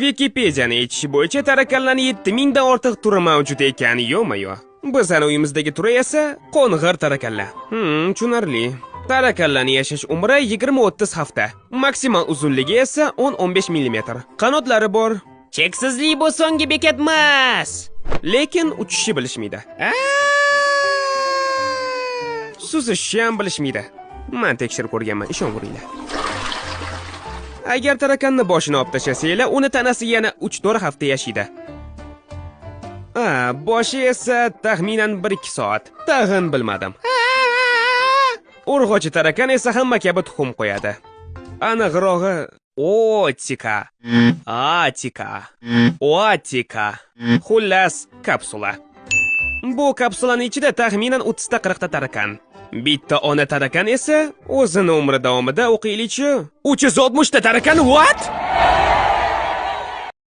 Wikipediani aytishi bo'yicha, tarakanlarni 7000 dan ortiq turi mavjud ekan, ё-моё. Bizani uyimizdagi turi esa qo'ng'ir tarakanlar. Tushunarli. Tarakanlarni yashash umri 20-30 hafta. Maksimal uzunligi esa 10-15 mm. Qanotlari bor. Cheksizlik bu so'nggi bekat emas. Lekin uchishni bilishmaydi. Suzishni ham bilishmaydi. Men tekshirib ko'rganman, ishonveringlar. Agar tarakanni boshini olib tashlasanglar, uni tanasi yana 3-4 hafta yashaydi. A, boshi esa taxminan 1-2 soat. Tag'in bilmadim. Urg'ochi tarakan esa hamma kabi tuxum qo'yadi. Anig'rog'i otika, atika, oatika. Xullas, kapsula. Bu kapsulani ichida taxminan 30 ta 40 ta tarakan. Bitta ona tarakan esa o'zini umri davomida, o'qiylikchi, 360 ta tarakan, what?